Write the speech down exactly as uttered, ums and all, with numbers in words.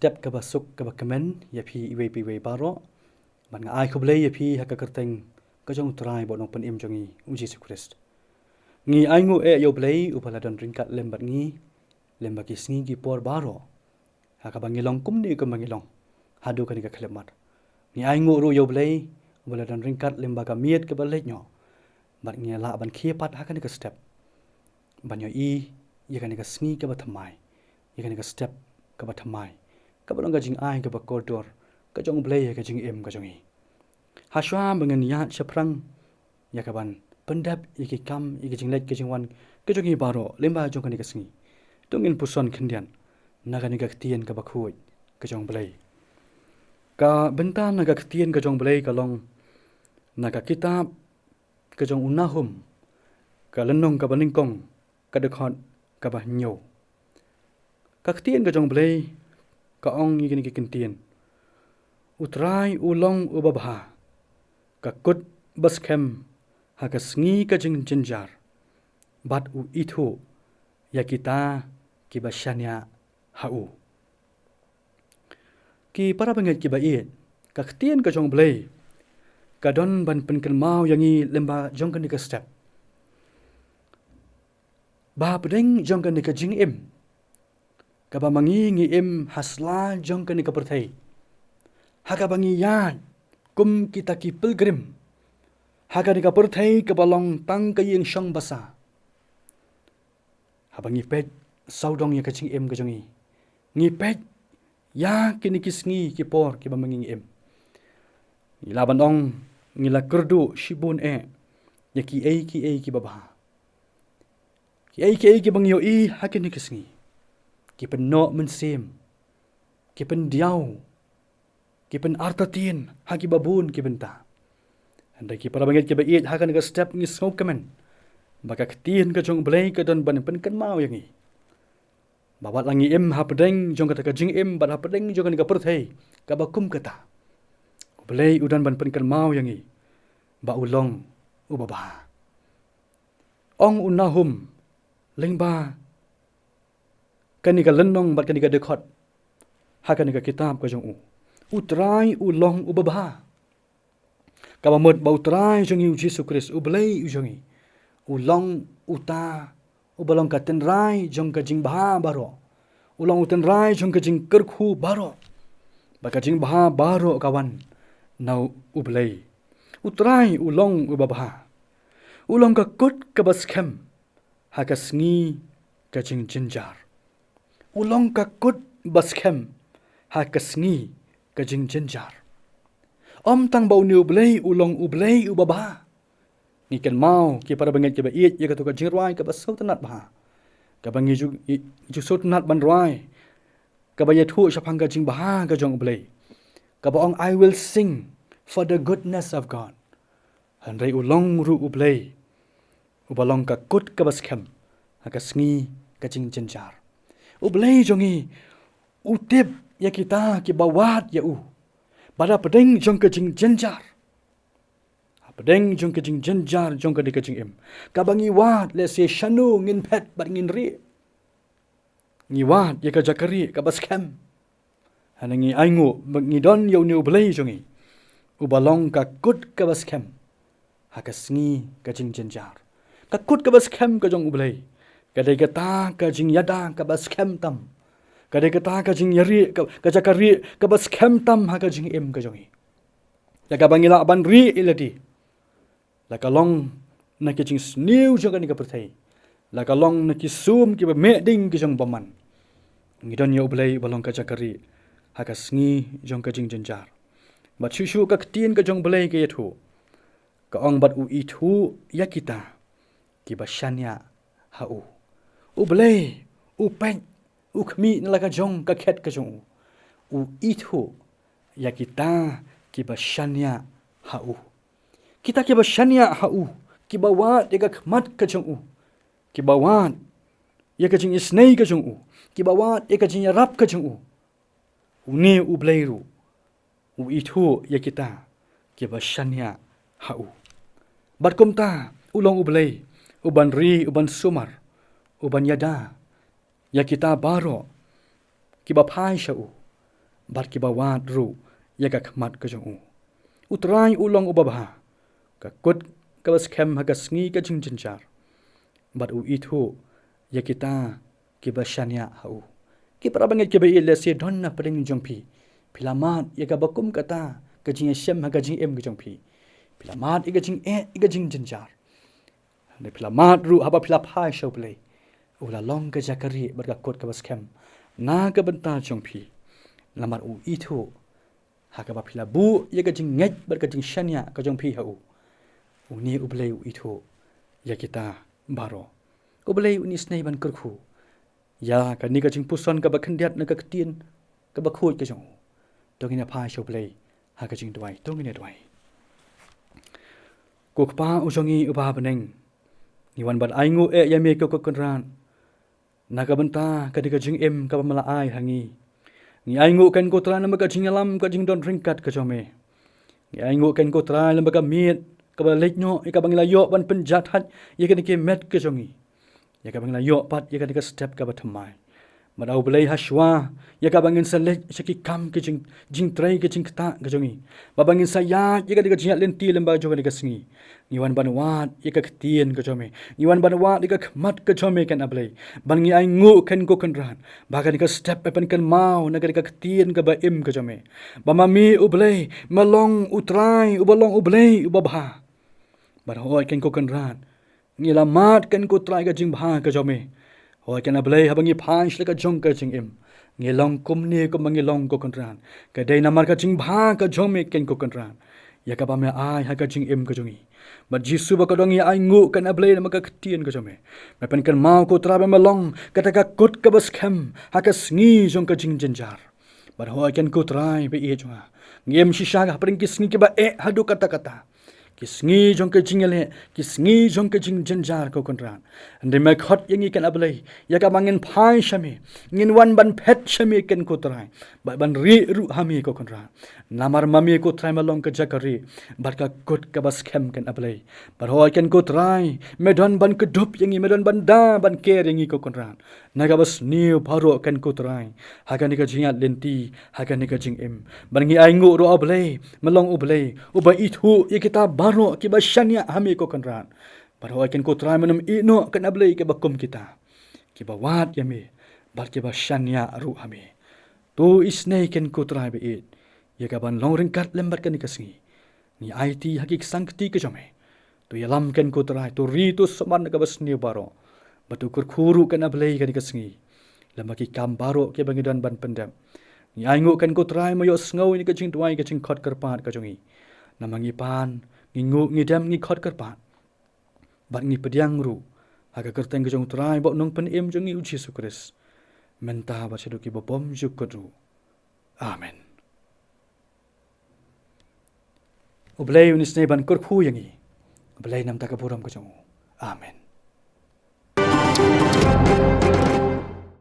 step kaba suk kaba kmen ïa phi iwei pa iwei baroh. Bad nga ai khublei ïa phi ha ka kyrteng ka jong U Trai bad U Nongpynim jong ngi U Jisu Khrist. Ngi ainguh eh ïa U Blei uba la don ryngkat lem bad ngi lem bad ki sngi ki por baroh, ha kaba ngi long kumne kumba ngi long haduh kane ka khyllipmat. Ngi ainguh ruh ïa U Blei uba la don ryngkat lem bad ka miet kaba leit noh, bad ngi lah ban khie pat ha kane ka step ban ïohi ïa kane ka sngi kaba thymmai, ïa kane ka step kaba thymmai, kaba long ka jingai kaba kordor ka jong U Blei ïa ka jingim ka jong ngi. Hashwa ba ngin ïaid shaphrang ïa kaban pyndep ïa ki kam, ïa ki jingleit ki jingwan ka jong ngi baroh lyngba jong kane ka sngi, to ngin puson khyndiat na kane ka ktien kaba khuid ka jong U Blei. Ka bynta na ka ktien ka jong U Blei ka long na ka kitab ka jong u Nahum, ka lynnong kaba nyngkong, ka dkhot kaba hynñiew. Ka ktien ka jong U Blei ka ong ïa kine ki kyntien: U Trai u long uba bha, ka kut ba skhem ha ka sngi ka jingjynjar, bad u ithuh ïa kita kiba shaniah ha u. Ki para bangeit kiba ïeit, ka ktien ka jong U Blei ka don ban pynkynmaw ïa ngi lyngba jong kane ka step, ba hapdeng jong kane ka jingim kaba ma ngi ngi im ha sla jong kane ka pyrthei, ha kaba ngi ïaid kum kita ki pilgrim ha kane ka pyrthei kaba long tang ka ïing shong basa. Haba ngi peit sawdong ïa ka jingim ka jong ngi, ngi peit ïa kine ki sngi ki por kiba ma ngi ngi im, ngi lah ban ong ngi la kyrduh shibun eh ïa kiei kiei kiba bha. Kiei kiei kiba ngi ïohi ha kine ki sngi ki pynnoh mynsiem, ki pyndiaw, ki pynartatien ha kiba bun ki bynta. Hynrei ki para bangeit kiba ïeit, ha kane ka step ngi sngewkmen ba ka ktien ka jong U Blei ka don ban pynkynmaw ïa ngi ba wat la ngi im hapdeng jong kata ka jingim bad hapdeng jong kane ka pyrthei kaba kum kata, U Blei u don ban pynkynmaw ïa ngi ba u long uba bha. Ong u Nahum lyngba kane ka lynnong bad kane ka dkhot ha kane ka kitab ka jong u: U Trai u long uba bha. Kaba mut ba U Trai jong ngi U Jisu Khrist, U Blei u jong ngi, u long uta uba long ka tynrai jong ka jingbha baroh. U long u tynrai jong ka jingkyrkhu baroh. Ba ka jingbha baroh ka wan na U Blei. U Trai u long uba bha. U long ka kut kaba skhem ha ka sngi ka jingjynjar. U long ka kut ba skhem ha ka sngi ka jingjynjar. Ym tang ba une U Blei u long U Blei uba bha. Ngi kynmaw ki para bangeit kiba ïeit ïa kato ka jingrwai kaba sngewtynnat bha, kaba ngi ju, ngi ju sngewtynnat ban rwai, kaba ïathuh shaphang ka jingbha ka jong U Blei, kaba ong, "I will sing for the goodness of God." Hynrei u long ruh U Blei uba long ka kut kaba skhem ha ka sngi ka jingjynjar. U Blei jong ngi u tip ïa kita kiba wad ïa u. Bad hapdeng jong ka jingjynjar, hapdeng jong ka jingjynjar jong kane ka jingim, kaba ngi wad lehse shano ngin phet bad ngin rieh, ngi wad ïa ka jaka rieh kaba skhem. Hynrei ngi ainguh ba ngi don ïa une U Blei jong ngi uba long ka kut kaba skhem ha ka sngi ka jingjynjar. Ka kut kaba skhem ka jong U Blei ka dei kata ka jingïada kaba skhem tam. Ka dei kata ka jingïarieh, ka, ka jaka rieh kaba skhem tam ha ka jingim ka jong ngi, ïa kaba ngi lah ban rieh ïa lade, la ka long na ki jingsniew jong kane ka pyrthei, la ka long na ki sum kiba meh ding ki jong bymman. Ngi don ïa U Blei uba long ka jaka rieh ha ka sngi jong ka jingjynjar. Bad shuh shuh ka ktien ka jong U Blei ka ïathuh, ka ong, bad u ithuh ïa kita kiba shaniah ha u. U Blei u peit, u khmih na la ka jong ka khet ka jong u. U ithuh ïa kita kiba shaniah ha u. Kita kiba shaniah ha u, kiba wad ïa ka khmat ka jong u, kiba wad ïa ka jingisynei ka jong u, kiba wad ïa ka jingïarap ka jong u, une U Blei ruh u ithuh ïa kita kiba shaniah ha u. Bad kumta u long U Blei uban ri, uban sumar, uban ïada ïa kita baroh kiba phai sha u. bad kiba wad ruh ïa ka khmat ka jong u. U Trai u long uba bha, ka kut kaba skhem ha ka sngi ka jingjynjar, bad u ithuh ïa kita kiba shaniah ha u. Ki para bangeit kiba ïeit, lehse don na pdeng jong phi, phi la mad ïa kaba kum kata ka jingïashem ha ka jingim ka jong phi. Phi la mad ïa ka jingeh, ïa ka jingjynjar. Hynrei phi la mad ruh, haba phi la phai sha U Blei, u la long ka jaka rieh bad ka kut kaba skhem na ka bynta jong phi. Namar u ithuh ha kaba phi la buh ïa ka jingngeit bad ka jingshaniah ka jong phi ha u. Une U Blei u ithuh ïa kita baroh. U Blei un isynei ban kyrkhu ïa kane ka jingpuson kaba khyndiat na ka ktien kaba khuid ka jong u. To ngin ïa phai sha U Blei ha ka jingduwai. To ngin ïa duwai. Ko Kpa u jong ngi uba ha bneng, ngi wan ban ainguh eh ïa me, ko Kynrad, na ka bynta kane ka jingim kaba me la ai ha ngi. Ngi ainguh, Kynrad, namar ka jingïalam, ka jingdon ryngkat ka jong me. Ngi ainguh, Kynrad, namar ka miet kaba leit noh, ïa kaba ngi la ïoh ban pynjahthait ïa kine ki met ka jong ngi, ïa kaba ngi la ïoh pat ïa kane ka step kaba thymmai. Bad A Blei, ha shuwa ïa kaba ngin sa leit sha ki kam ki jing, jingtrei ki jingktah ka jong ngi, ba ba ngin sa ïaid ïa kane ka jingïaid lynti lyngba jong kane ka sngi, ngi wan ban wad ïa ka ktien ka jong me. Ngi wan ban wad ïa ka khmat ka jong me, Kynrad A Blei. Bad ngi ainguh, Kynrad, ko Kynrad, ba kane ka step me pynkynmaw na kane ka ktien kaba im ka jong me, ba ma me U Blei me long U Trai uba long U Blei uba bha. Bad hooid, Kynrad ko Kynrad, ngi la mad, Kynrad ko Trai, ka jingbha ka jong me. Hooid, Kynrad A Blei, haba ngi phai sha la ka jong ka jingim, ngi long kumne kumba ngi long, ko Kynrad, ka dei namar ka jingbha ka jong me, Kynrad ko Kynrad, ïa kaba me ai ha ka jingim ka jong ngi. Bad Jisu ba kordor, ngi ainguh, Kynrad A Blei, namar ka ktien ka jong me, me pynkynmaw, ko Trai, ba me long kata ka kut kaba skhem ha ka sngi jong ka jingjynjar. Bad hooid, Kynrad ko Trai ba ïeit jong nga, ngi im shisha hapdeng ki sngi kiba eh haduh katta katta, ki sngi jong ka jingïaleh, ki sngi jong ka jingjynjar, ko Kynrad. Hynrei me khot ïa ngi, Kynrad A Blei, ïa kaba ngin phai sha me, ngin wan ban phet sha me, Kynrad ko Trai, bad ban rieh ruh ha me, ko Kynrad. Namar ma me, ko Trai, me long ka jaka rieh bad ka kut kaba skhem, Kynrad A Blei. Bad hooid, Kynrad ko Trai, me don ban kdup ïa ngi, me don ban da ban ker ïa ngi, ko Kynrad, na kaba sniew baroh, Kynrad ko Trai, ha kane ka jingïaid lynti, ha kane ka jingim. Bad ngi ainguh ruh, A Blei, me long U Blei uba ithuh ïa kita baroh kiba shaniah ha me, ko Kynrad. Bad hooid, Kynrad ko Trai, men ym ïehnoh, Kynrad A Blei, ïa kiba kum kita, kiba wad ïa me bad kiba shaniah ruh ha me. To isynei, Kynrad ko Trai ba ïeit, ïa kaban long ryngkat lem bad kane ka sngi. Ngi aiti ha ki ksang kti ka jong me. To ïalam, Kynrad ko Trai, to ri, to sumar na kaba sniew baroh. Bad to kyrkhu ruh, Kynrad A Blei, kane ka sngi, lem bad ki kam baroh kiba ngi don ban pyndep. Ngi ainguh, Kynrad ko Trai, me ïohsngew ïa ka jingduwai, ka jingkhot kyrpad ka jong ngi. Namar ngi pan, ngi nguh, ngi dem, ngi khot kyrpad, bad ngi pdiang ruh ha ka kyrteng ka jong U Trai bad U Nongpynim jong ngi, U Jisu Khrist, mynta bad shaduh kiba bymjukut ruh. Amen. U Blei un isynei ban kyrkhu ïa ngi. U Blei un ai ka burom ka jong u. Amen.